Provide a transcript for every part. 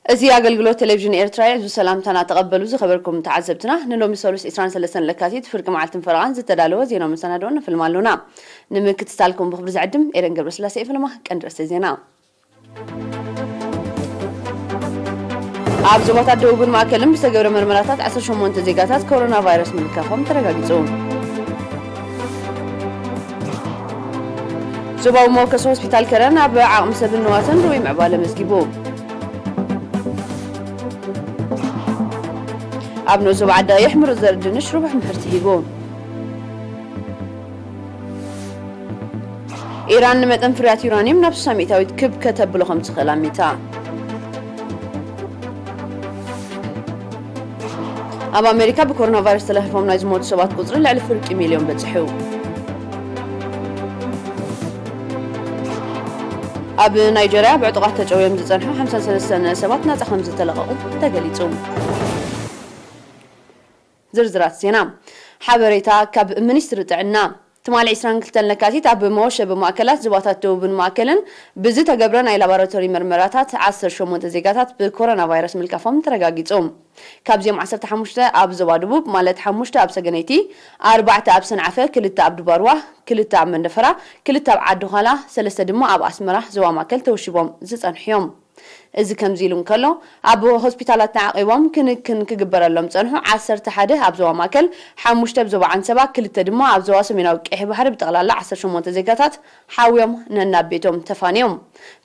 እዚ ኣገልግሎት ቴሌቪዥን ኤርትራ እዩ። እዚ ሰላምታና ተቐበሉ ዝኸበርኩም ተዓዘብትና። ንሎሚ ሰሉስ ዕስራን ሰለስተን ለካቲት ፍርቂ መዓልትን ፈረቓን ዝተዳለወ ዜና መሰናድኦ ነፍልም ኣሎና። ንምክትታልኩም ብኽብሪ ዝዕድም ኤደን ገብረስላሴ እየ። ፈለማ ቀንዲ ርእሰ ዜና። ኣብ ዞባታት ደቡብን ማእከልን ብዝተገብረ መርመራታት ዓሰርተ ሸሞንተ ዜጋታት ኮሮና ቫይረስ ምልካፎም ተረጋጊጹ። ዞባዊ መወከሲ ሆስፒታል ከረን ኣብ ዓቕሚ ሰብን ንዋትን ርኡይ ምዕባለ መዝጊቡ። ኣብ ንኡስ ዞባ ዓዲ ቀይሕ ምሩጽ ዘርኢ ድንሽ ርቡሕ ምህርቲ ሂቡ። ኢራን ንመጠን ፍርያት ዩራኒየም ናብ ስሳ ሚእታዊት ክብ ከተብሎ ከም ትኽእል ኣሚታ። ኣብ ኣሜሪካ ብኮሮና ቫይረስ ተለኺፎም ናይ ዝሞቱ ሰባት ቁጽሪ ልዕሊ ፍርቂ ሚልዮን በጺሑ። ኣብ ናይጀርያ ብዕጡቓት ተጨውዮም ዝጸንሑ ሓምሳን ሰለስተን ሰባት ናጻ ከም ዝተለቐቑ ተገሊጹ። ዝርዝራት ዜና። ሓበሬታ ካብ ሚኒስትሪ ጥዕና። ትማሊ ዕስራን ክልተን ለካቲት ኣብ መወሸቢ ማእከላት ዞባታት ደቡብን ማእከልን ብዝተገብረ ናይ ላቦራቶሪ መርመራታት ዓሰርተ ሸሞንተ ዜጋታት ብኮሮና ቫይረስ ምልካፎም ተረጋጊጹ። ካብዚኦም ዓሰርተ ሓሙሽተ ኣብ ዞባ ደቡብ፣ ማለት ሓሙሽተ ኣብ ሰገነይቲ፣ ኣርባዕተ ኣብ ሰንዓፈ፣ ክልተ ኣብ ድባርዋ፣ ክልተ ኣብ መንደፈራ፣ ክልተ ኣብ ዓዲ ዃላ፣ ሰለስተ ድማ ኣብ ኣስመራ ዞባ ማእከል ተወሺቦም ዝጸንሑ እዮም። እዚ ከምዚ ኢሉ እንከሎ፣ ኣብ ሆስፒታላት ተዓቒቦም ክንክን ክግበረሎም ጸንሑ ዓሰርተ ሓደ ኣብ ዞባ ማእከል፣ ሓሙሽተ ኣብ ዞባ ዓንሰባ፣ ክልተ ድማ ኣብ ዞባ ሰሜናዊ ቀይሕ ባሕሪ ብጠቕላላ ዓሰርተ ሸሞንተ ዜጋታት ሓውዮም ነናብ ቤቶም ተፋንዮም።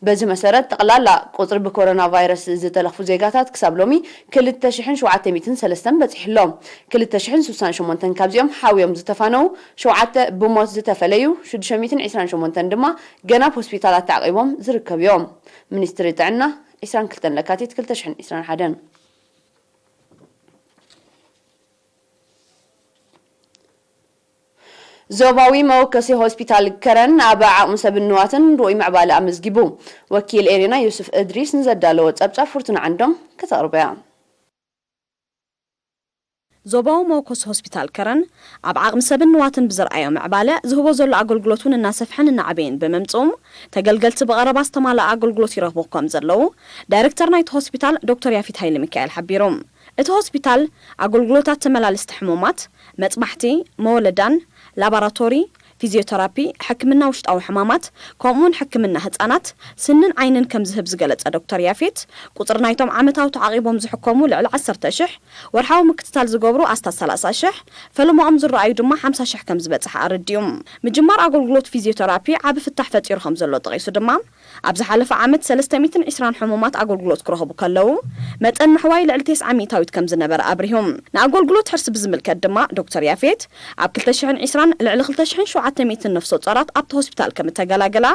በዚ መሰረት፣ ጠቕላላ ቁጽሪ ብኮሮና ቫይረስ ዝተለኽፉ ዜጋታት ክሳብ ሎሚ ክልተ ሽሕን ሸውዓተ ሚእትን ሰለስተን በጺሑ ኣሎ። ክልተ ሽሕን ስሳን ሸሞንተን ካብዚኦም ሓውዮም ዝተፋነዉ፣ ሸውዓተ ብሞት ዝተፈለዩ፣ ሽዱሽተ ሚእትን ዕስራን ሸሞንተን ድማ ገና ኣብ ሆስፒታላት ተዓቒቦም ዝርከቡ እዮም። ሚኒስትሪ ጥዕና፣ ዕስራን ክልተን ለካቲት ክልተ ሽሕን ዕስራን ሓደን። ዞባዊ መወከሲ ሆስፒታል ከረን ኣብ ዓቕሚ ሰብን ንዋትን ርኡይ ምዕባለ ኣመዝጊቡ። ወኪል ኤሪና ዩሱፍ እድሪስ ንዘዳለዎ ጸብጻብ ፍርቱና ዓንዶም ከተቕርቦ እያ። ዞባዊ መወከሲ ሆስፒታል ከረን ኣብ ዓቕሚ ሰብን ንዋትን ብዘርኣዮ ምዕባለ ዝህቦ ዘሎ ኣገልግሎት እውን እናሰፍሐን እናዓበየን ብምምፅኡ ተገልገልቲ ብቐረባ ዝተማልኣ ኣገልግሎት ይረኽቡ ከም ዘለዉ ዳይሬክተር ናይቲ ሆስፒታል ዶክተር ያፊት ሃይለ ሚካኤል ሓቢሩ። እቲ ሆስፒታል ኣገልግሎታት ተመላለስቲ ሕሙማት፣ መፅባሕቲ፣ መወለዳን፣ ላባራቶሪ፣ ፊዚዮተራፒ፣ ሕክምና ውሽጣዊ ሕማማት፣ ከምኡውን ሕክምና ህጻናት፣ ስንን ዓይንን ከም ዝህብ ዝገለጸ ዶክተር ያፌት፣ ቁጽሪ ናይቶም ዓመታዊ ተዓቒቦም ዝሕከሙ ልዕሊ ዓሰርተ ሽሕ፣ ወርሓዊ ምክትታል ዝገብሩ ኣስታት ሰላሳ ሽሕ፣ ፈለማኦም ዝረኣዩ ድማ ሓምሳ ሽሕ ከም ዝበጽሐ ኣረዲኡ። ምጅማር ኣገልግሎት ፊዚዮተራፒ ዓቢ ፍታሕ ፈጢሩ ከም ዘሎ ጠቒሱ ድማ፣ ኣብ ዝሓለፈ ዓመት ሰለስተ ሚእትን ዕስራን ሕሙማት ኣገልግሎት ክረኽቡ ከለዉ፣ መጠን ምሕዋይ ልዕሊ ተስዓ ሚእታዊት ከም ዝነበረ ኣብሪሁ። ንኣገልግሎት ሕርሲ ብዝምልከት ድማ ዶክተር ያፌት፣ ኣብ ክልተ ሽሕን ዕስራን ልዕሊ ክልተ ሽሕን ሸውዓተ ሚእትን ነፍሰ ጾራት ኣብቲ ሆስፒታል ከም እተገላገላ፣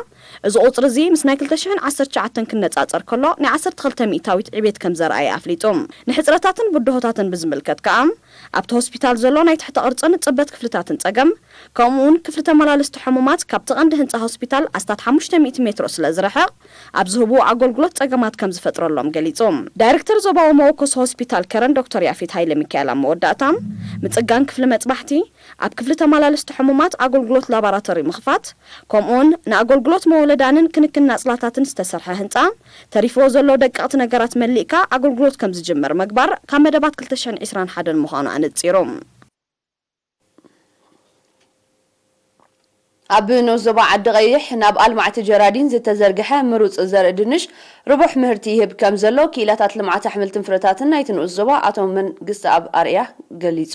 እዚ ቁጽሪ እዚ ምስ ናይ ክልተ ሽሕን ዓሰርተ ትሽዓተን ክነጻጸር ከሎ፣ ናይ ዓሰርተ ክልተ ሚእታዊት ዕቤት ከም ዘርኣየ ኣፍሊጡ። ንሕጽረታትን ብድሆታትን ብዝምልከት ከኣ፣ ኣብቲ ሆስፒታል ዘሎ ናይ ትሕተ ቅርጽን ጽበት ክፍልታትን ጸገም፣ ከምኡውን ክፍሊ ተመላለስቲ ሕሙማት ካብቲ ቀንዲ ህንጻ ሆስፒታል ኣስታት ሓሙሽተ ሚእቲ ሜትሮ ስለ ዝርሕቕ፣ ኣብ ዝህብዎ ኣገልግሎት ጸገማት ከም ዝፈጥረሎም ገሊጹ። ዳይሬክተር ዞባዊ መወከሲ ሆስፒታል ከረን ዶክተር ያፌት ሃይለ ሚካኤል ኣብ መወዳእታ፣ ምጽጋን ክፍሊ መጽባሕቲ፣ ኣብ ክፍሊ ተመላለስቲ ሕሙማት ኣገልግሎት ላባራቶሪ ምኽፋት፣ ከምኡውን ንኣገልግሎት መወለዳንን ክንክን ናጽላታትን ዝተሰርሐ ህንጻ፣ ተሪፍዎ ዘሎ ደቀቕቲ ነገራት መሊእካ ኣገልግሎት ከም ዝጅምር ምግባር ካብ መደባት ክልተ ሽሕን ዕስራን ሓደን ምዃኑ ኣነጺሩ። ኣብ ንኡስ ዞባ ዓዲ ቀይሕ ናብ ኣልማዕቲ ጀራዲን ዝተዘርግሐ ምሩጽ ዘርኢ ድንሽ ርቡሕ ምህርቲ ይህብ ከም ዘሎ ክኢላታት ልምዓት ኣሕምልትን ፍረታትን ናይቲ ንኡስ ዞባ ኣቶ መንግስተኣብ ኣርኣያ ገሊጹ።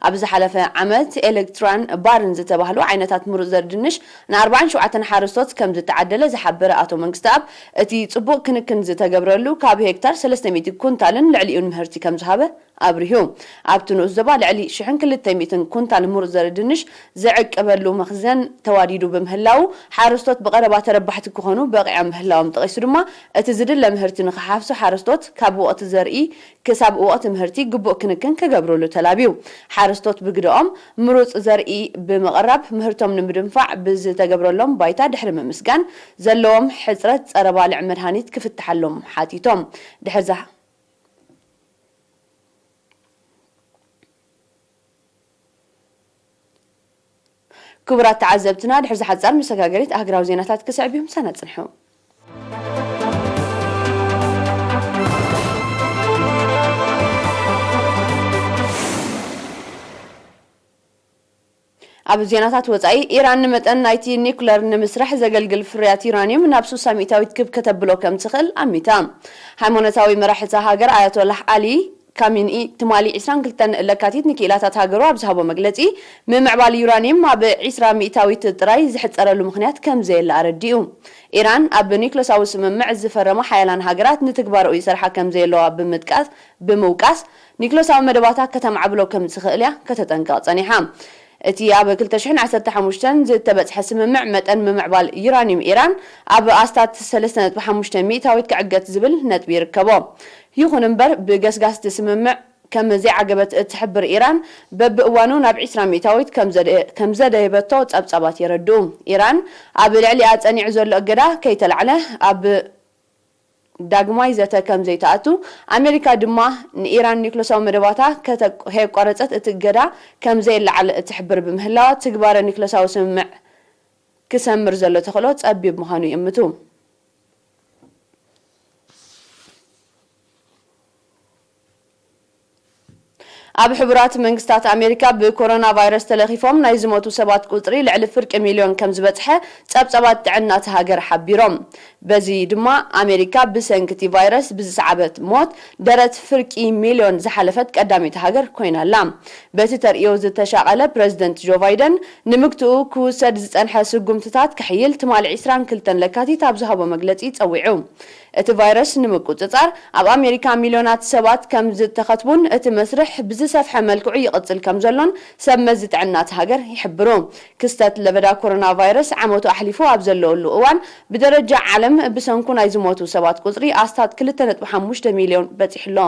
ኣብ ዝሓለፈ ዓመት ኤሌክትራን ባርን ዝተባህሉ ዓይነታት ምሩጽ ዘርኢ ድንሽ ንኣርባዓን ሸውዓተን ሓረስቶት ከም ዝተዓደለ ዝሓበረ ኣቶ መንግስተኣብ፣ እቲ ጽቡቕ ክንክን ዝተገብረሉ ካብ ሄክታር ሰለስተ ሚእቲ ኩንታልን ልዕሊኡን ምህርቲ ከም ዝሃበ ኣብሪሁ። ኣብቲ ንኡስ ዞባ ልዕሊ ሽሕን ክልተ ሚእትን ኩንታል ምሩጽ ዘርኢ ድንሽ ዝዕቀበሉ መኽዘን ተዋዲዱ ብምህላዉ፣ ሓረስቶት ብቐረባ ተረባሕቲ ክኾኑ በቒዖም ምህላዎም ጠቒሱ ድማ፣ እቲ ዝድለ ምህርቲ ንኽሓፍሱ ሓረስቶት ካብ ወቕቲ ዘርኢ ክሳብ ወቕቲ ምህርቲ ግቡእ ክንክን ክገብሩሉ ተላብዩ። ሓረስቶት ብግደኦም፣ ምሩጽ ዘርኢ ብምቕራብ ምህርቶም ንምድንፋዕ ብዝተገብረሎም ባይታ ድሕሪ ምምስጋን፣ ዘለዎም ሕጽረት ጸረ ባልዕ መድሃኒት ክፍትሓሎም ሓቲቶም። ድሕሪ ዛ- ክቡራት ተዓዘብትና፣ ድሕሪ ዝሓጻር መሰጋገሪት ኣህግራዊ ዜናታት ክስዕብ እዩ። ምሳና ጽንሑ። ኣብ ዜናታት ወጻኢ፣ ኢራን ንመጠን ናይቲ ኒኩለር ንምስራሕ ዘገልግል ፍርያት ዩራኒየም ናብ ስሳ ሚእታዊት ክብ ከተብሎ ከም ትኽእል ኣሚታ። ሃይማኖታዊ መራሒ እታ ሃገር ኣያቶላህ ዓሊ ካሚኒ ትማሊ ዕስራን ክልተን ለካቲት ንክኢላታት ሃገሩ ኣብ ዝሃቦ መግለጺ፣ ምምዕባል ዩራኒየም ኣብ ዕስራ ሚእታዊት ጥራይ ዝሕጸረሉ ምኽንያት ከም ዘየለ ኣረዲኡ። ኢራን ኣብ ኒክለሳዊ ስምምዕ ዝፈረማ ሓያላን ሃገራት ንትግባረኡ ይሰርሓ ከም ዘየለዋ ብምጥቃስ፣ ብምውቃስ፣ ኒክለሳዊ መደባታ ከተማዕብሎ ከም ትኽእል እያ ከተጠንቅቕ ጸኒሓ። እቲ ኣብ ክልተ ሽሕን ዓሰርተ ሓሙሽተን ዝተበጽሐ ስምምዕ መጠን ምምዕባል ዩራኒየም ኢራን ኣብ ኣስታት ሰለስተ ነጥቢ ሓሙሽተ ሚእታዊት ክዕገት ዝብል ነጥቢ ይርከቦ። ይኹን እምበር፣ ብገስጋስቲ ስምምዕ ከም ዘይዓገበት እትሕብር ኢራን፣ በብእዋኑ ናብ ዕስራ ሚእታዊት ከም ዘደ-፣ ከም ዘደየበቶ ጸብጻባት የረድኡ። ኢራን ኣብ ልዕሊኣ ጸኒዑ ዘሎ እገዳ ከይተላዕለ ኣብ ዳግማይ ዘተ ከም ዘይትኣቱ፣ ኣሜሪካ ድማ ንኢራን ኒክለሳዊ መደባታ ከተ-፣ ከየቋረጸት እቲ እገዳ ከም ዘየለዓለ እትሕብር ብምህላዋ፣ ትግባረ ኒክለሳዊ ስምምዕ ክሰምር ዘሎ ተኽእሎ ጸቢብ ምዃኑ ይእምቱ። ኣብ ሕቡራት መንግስታት ኣሜሪካ ብኮሮና ቫይረስ ተለኺፎም ናይ ዝሞቱ ሰባት ቁጽሪ ልዕሊ ፍርቂ ሚልዮን ከም ዝበጽሐ ጸብጻባት ጥዕና እታ ሃገር ሓቢሮም። በዚ ድማ ኣሜሪካ ብሰንኪ እቲ ቫይረስ ብዝሰዓበት ሞት ደረት ፍርቂ ሚልዮን ዝሓለፈት ቀዳመይቲ ሃገር ኮይና ኣላ። በቲ ተርእዮ ዝተሻቐለ ፕረዚደንት ጆ ባይደን ንምግትኡ ክውሰድ ዝጸንሐ ስጉምትታት ክሕይል ትማሊ ዕስራን ክልተን ለካቲት ኣብ ዝሃቦ መግለጺ ጸዊዑ። እቲ ቫይረስ ንምቁጽጻር ኣብ ኣሜሪካ ሚልዮናት ሰባት ከም ዝተኸትቡን እቲ መስርሕ ብዝሰፍሐ መልክዑ ይቕጽል ከም ዘሎን ሰብ መዚ ጥዕና እታ ሃገር ይሕብሩ። ክስተት ለበዳ ኮሮና ቫይረስ ዓመቱ ኣሕሊፉ ኣብ ዘለወሉ እዋን፣ ብደረጃ ዓለም ብሰንኩ ናይ ዝሞቱ ሰባት ቁጽሪ ኣስታት ክልተ ነጥቢ ሓሙሽተ ሚልዮን በጺሑ ኣሎ።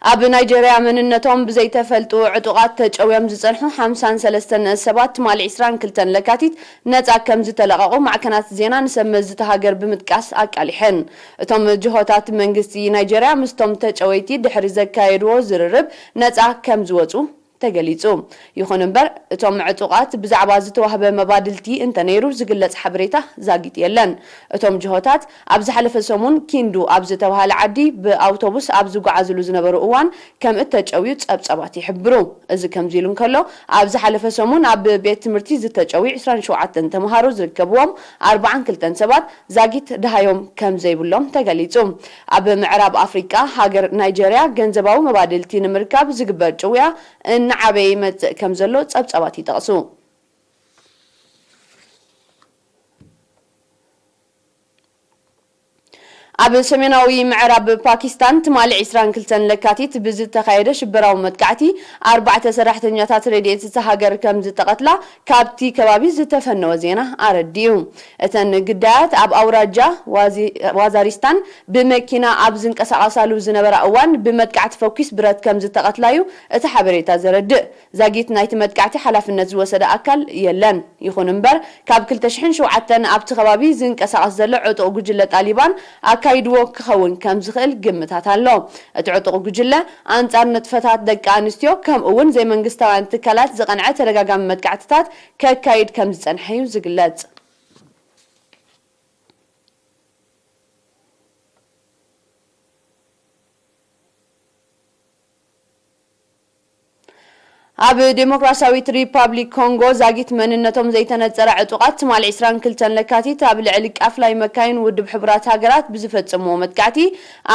ኣብ ናይጀርያ መንነቶም ብዘይተፈልጡ ዕጡቓት ተጨውዮም ዝጸንሑ ሓምሳን ሰለስተን ሰባት ትማሊ ዕስራን ክልተን ለካቲት ነጻ ከም ዝተለቐቑ ማዕከናት ዜና ንሰብ መዚ እታ ሃገር ብምጥቃስ ኣቃሊሐን። እቶም ጅሆታት መንግስቲ ናይጀርያ ምስቶም ተጨወይቲ ድሕሪ ዘካየድዎ ዝርርብ ነጻ ከም ዝወጹ ተገሊጹ። ይኹን እምበር፣ እቶም ዕጡቓት ብዛዕባ ዝተዋህበ መባድልቲ እንተነይሩ ዝግለጽ ሓበሬታ ዛጊት የለን። እቶም ጅሆታት ኣብ ዝሓለፈ ሰሙን ኪንዱ ኣብ ዝተባህለ ዓዲ ብኣውቶቡስ ኣብ ዝጓዓዝሉ ዝነበሩ እዋን ከም እተጨውዩ ጸብጻባት ይሕብሩ። እዚ ከምዚ ኢሉ እንከሎ፣ ኣብ ዝሓለፈ ሰሙን ኣብ ቤት ትምህርቲ ዝተጨውዩ ዕስራን ሸውዓተን ተምሃሮ ዝርከብዎም ኣርባዓን ክልተን ሰባት ዛጊት ደሃዮም ከም ዘይብሎም ተገሊጹ። ኣብ ምዕራብ ኣፍሪቃ ሃገር ናይጀርያ ገንዘባዊ መባድልቲ ንምርካብ ዝግበር ጭውያ እናዓበየ ይመጽእ ከም ዘሎ ጸብጻባት ይጠቕሱ። ኣብ ሰሜናዊ ምዕራብ ፓኪስታን ትማሊ ዕስራን ክልተን ለካቲት ብዝተኻየደ ሽበራዊ መጥቃዕቲ ኣርባዕተ ሰራሕተኛታት ረድኤት እታ ሃገር ከም ዝተቐትላ ካብቲ ከባቢ ዝተፈነወ ዜና ኣረዲኡ። እተን ግዳያት ኣብ ኣውራጃ ዋዚ-፣ ዋዛሪስታን ብመኪና ኣብ ዝንቀሳቐሳሉ ዝነበራ እዋን ብመጥቃዕቲ ፈኲስ ብረት ከም ዝተቐትላዩ እቲ ሓበሬታ ዘረድእ። ዛጊት ናይቲ መጥቃዕቲ ሓላፍነት ዝወሰደ ኣካል የለን። ይኹን እምበር፣ ካብ ክልተ ሽሕን ሸውዓተን ኣብቲ ከባቢ ዝንቀሳቐስ ዘሎ ዕጡቕ ጉጅለ ጣሊባን ኣካይድዎ ክኸውን ከም ዝኽእል ግምታት ኣሎ። እቲ ዕጡቕ ጉጅለ ኣንጻር ንጥፈታት ደቂ ኣንስትዮ፣ ከምኡ እውን ዘይመንግስታውያን ትካላት ዝቐንዐ ተደጋጋሚ መጥቃዕትታት ከካይድ ከም ዝጸንሐ እዩ ዝግለጽ። ኣብ ዴሞክራሲያዊት ሪፓብሊክ ኮንጎ ዛጊት መንነቶም ዘይተነጸረ ዕጡቓት ትማሊ ዕስራን ክልተን ለካቲት ኣብ ልዕሊ ቃፍላይ መካይን ውድብ ሕቡራት ሃገራት ብዝፈጸምዎ መጥቃዕቲ፣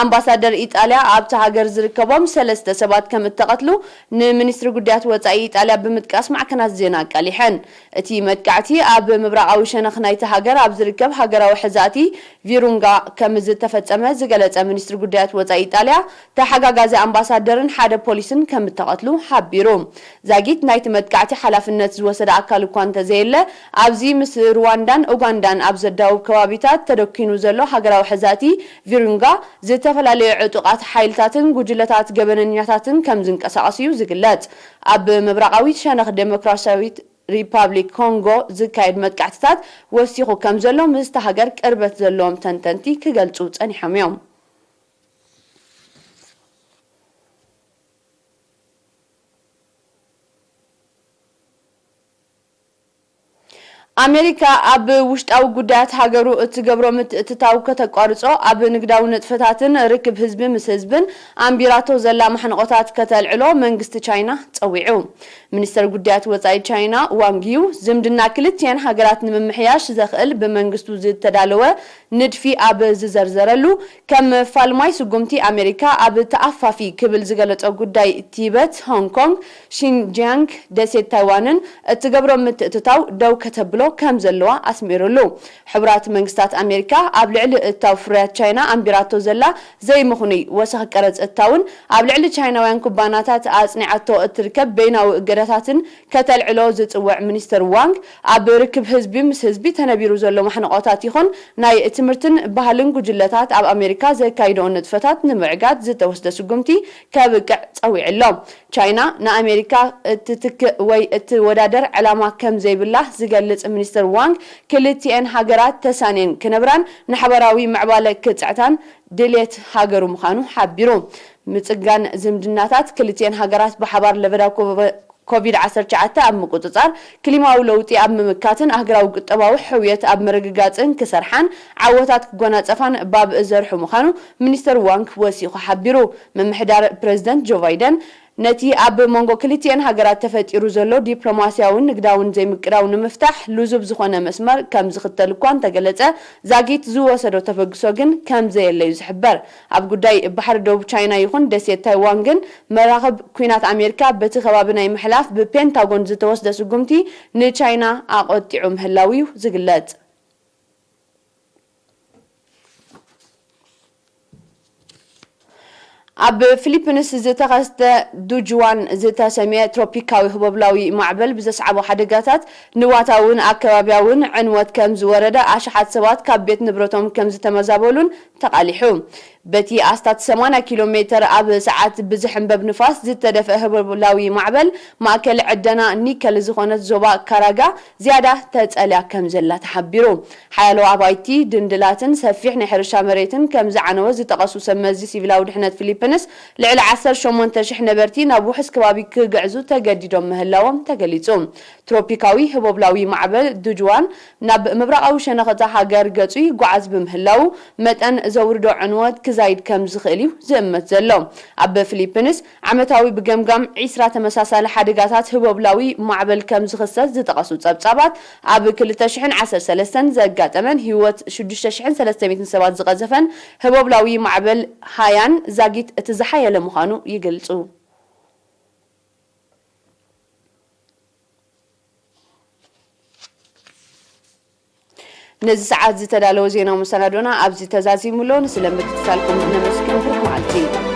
ኣምባሳደር ኢጣልያ ኣብታ ሃገር ዝርከቦም ሰለስተ ሰባት ከም እተቐትሉ ንሚኒስትሪ ጉዳያት ወጻኢ ኢጣልያ ብምጥቃስ ማዕከናት ዜና ኣቃሊሐን። እቲ መጥቃዕቲ ኣብ ምብራቓዊ ሸነኽ ናይቲ ሃገር ኣብ ዝርከብ ሃገራዊ ሕዛእቲ ቪሩንጋ ከም ዝተፈጸመ ዝገለጸ ሚኒስትሪ ጉዳያት ወጻኢ ኢጣልያ፣ ተሓጋጋዚ ኣምባሳደርን ሓደ ፖሊስን ከም እተቐትሉ ሓቢሩ። ዛጊት ናይቲ መጥቃዕቲ ሓላፍነት ዝወሰደ ኣካል እኳ እንተዘየለ፣ ኣብዚ ምስ ሩዋንዳን ኡጋንዳን ኣብ ዘዳውብ ከባቢታት ተደኪኑ ዘሎ ሃገራዊ ሕዛእቲ ቪሩንጋ፣ ዝተፈላለዩ ዕጡቓት ሓይልታትን ጉጅለታት ገበነኛታትን ከም ዝንቀሳቐስ እዩ ዝግለጽ። ኣብ ምብራቓዊ ሸነኽ ዴሞክራሲያዊት ሪፓብሊክ ኮንጎ ዝካየድ መጥቃዕትታት ወሲኹ ከም ዘሎ ምስቲ ሃገር ቅርበት ዘለዎም ተንተንቲ ክገልጹ ጸኒሖም እዮም። ኣሜሪካ ኣብ ውሽጣዊ ጉዳያት ሃገሩ እትገብሮ ምትእትታው ከተቋርጾ፣ ኣብ ንግዳዊ ንጥፈታትን ርክብ ህዝቢ ምስ ህዝብን ኣንቢራቶ ዘላ ማሕንቆታት ከተልዕሎ መንግስቲ ቻይና ጸዊዑ። ሚኒስተር ጉዳያት ወጻኢ ቻይና ዋንግ ዩ፣ ዝምድና ክልቲኤን ሃገራት ንምምሕያሽ ዘኽእል ብመንግስቱ ዝተዳለወ ንድፊ ኣብ ዝዘርዘረሉ፣ ከም ፋልማይ ስጉምቲ ኣሜሪካ ኣብ ተኣፋፊ ክብል ዝገለጾ ጉዳይ ቲበት፣ ሆንግ ኮንግ፣ ሺንጂያንግ፣ ደሴት ታይዋንን እትገብሮ ምትእትታው ደው ከተብሎ ከም ዘለዋ ኣስሚሩሉ። ሕቡራት መንግስታት ኣሜሪካ ኣብ ልዕሊ እታው ፍርያት ቻይና ኣንቢራቶ ዘላ ዘይምኽኑይ ወሰኽ ቀረጽ እታውን ኣብ ልዕሊ ቻይናውያን ኩባናታት ኣጽኒዓቶ እትርከብ በይናዊ እገዳታትን ከተልዕሎ ዝጽውዕ ሚኒስተር ዋንግ፣ ኣብ ርክብ ህዝቢ ምስ ህዝቢ ተነቢሩ ዘሎ ማሕንቆታት ይኹን ናይ ትምህርትን ባህልን ጉጅለታት ኣብ ኣሜሪካ ዘካይድኦ ንጥፈታት ንምዕጋት ዝተወስደ ስጉምቲ ከብቅዕ ጸዊዑ ኣሎ። ቻይና ንኣሜሪካ እትትክእ ወይ እትወዳደር ዕላማ ከም ዘይብላ ዝገልጽ ሚኒስተር ዋንግ፣ ክልቲኤን ሃገራት ተሳንየን ክነብራን ንሓበራዊ ምዕባለ ክጽዕታን ድሌት ሃገሩ ምዃኑ ሓቢሩ። ምጽጋን ዝምድናታት ክልቲኤን ሃገራት ብሓባር ለበዳ ኮቨ-፣ ኮቪድ ዓሰርተ ትሽዓተ ኣብ ምቁጽጻር፣ ክሊማዊ ለውጢ ኣብ ምምካትን ኣህጉራዊ ቁጠባዊ ሕውየት ኣብ ምርግጋጽን ክሰርሓን ዓወታት ክጎናጸፋን ባብ ዘርሑ ምዃኑ ሚኒስተር ዋንግ ወሲኹ ሓቢሩ። ምምሕዳር ፕረዚደንት ጆ ባይደን ነቲ ኣብ መንጎ ክልቲኤን ሃገራት ተፈጢሩ ዘሎ ዲፕሎማስያውን ንግዳውን ዘይምቅዳው ንምፍታሕ ልዙብ ዝኾነ መስመር ከም ዝኽተል እኳ እንተገለጸ፣ ዛጊት ዝወሰዶ ተበግሶ ግን ከም ዘየለዩ ዝሕበር። ኣብ ጉዳይ ባሕሪ ደቡብ ቻይና ይኹን ደሴት ታይዋን ግን መራኽብ ኲናት ኣሜሪካ በቲ ከባቢ ናይ ምሕላፍ ብፔንታጎን ዝተወስደ ስጉምቲ ንቻይና ኣቖጢዑ ምህላው እዩ ዝግለጽ። ኣብ ፊሊፒንስ ዝተኸስተ ዱጅዋን ዝተሰምየ ትሮፒካዊ ህቦብላዊ ማዕበል ብዘስዓቦ ሓደጋታት ንዋታውን ኣከባብያውን ዕንወት ከም ዝወረደ፣ ኣሽሓት ሰባት ካብ ቤት ንብረቶም ከም ዝተመዛበሉን ተቓሊሑ። በቲ ኣስታት ሰማንያ ኪሎ ሜተር ኣብ ሰዓት ብዝሕንበብ ንፋስ ዝተደፍአ ህቦብላዊ ማዕበል፣ ማእከል ዕደና ኒከል ዝኾነት ዞባ ካራጋ ዝያዳ ተጸልያ ከም ዘላ ተሓቢሩ። ሓያሎ ኣባይቲ፣ ድንድላትን ሰፊሕ ናይ ሕርሻ መሬትን ከም ዝዓነወ ዝጠቐሱ ሰብ መዚ ሲቪላዊ ድሕነት ፊሊፒንስ፣ ልዕሊ ዓሰርተ ሸሞንተ ሽሕ ነበርቲ ናብ ውሑስ ከባቢ ክግዕዙ ተገዲዶም ምህላዎም ተገሊጹ። ትሮፒካዊ ህቦብላዊ ማዕበል ዱጅዋን ናብ ምብራቓዊ ሸነኽ እታ ሃገር ገጹ ይጓዓዝ ብምህላዉ፣ መጠን ዘውርዶ ዕንወት ክዛይድ ከም ዝኽእል እዩ ዝእመት ዘሎ። ኣብ ፊሊፒንስ ዓመታዊ ብገምጋም ዒስራ ተመሳሳሊ ሓደጋታት ህቦብላዊ ማዕበል ከም ዝኽሰት ዝጠቐሱ ጸብጻባት፣ ኣብ ክልተ ሽሕን ዓሰርተ ሰለስተን ዘጋጠመን ህይወት ሽዱሽተ ሽሕን ሰለስተ ሚእትን ሰባት ዝቐዘፈን ህቦብላዊ ማዕበል ሃያን ዛጊት እቲ ዝሓየለ ምዃኑ ይገልጹ። ነዚ ሰዓት ዝተዳለወ ዜናዊ መሰናዶና ኣብዚ ተዛዚሙ ኣሎ። ንስለ ምክትታልኩም ነመስግን። ብሩኽ መዓልቲ።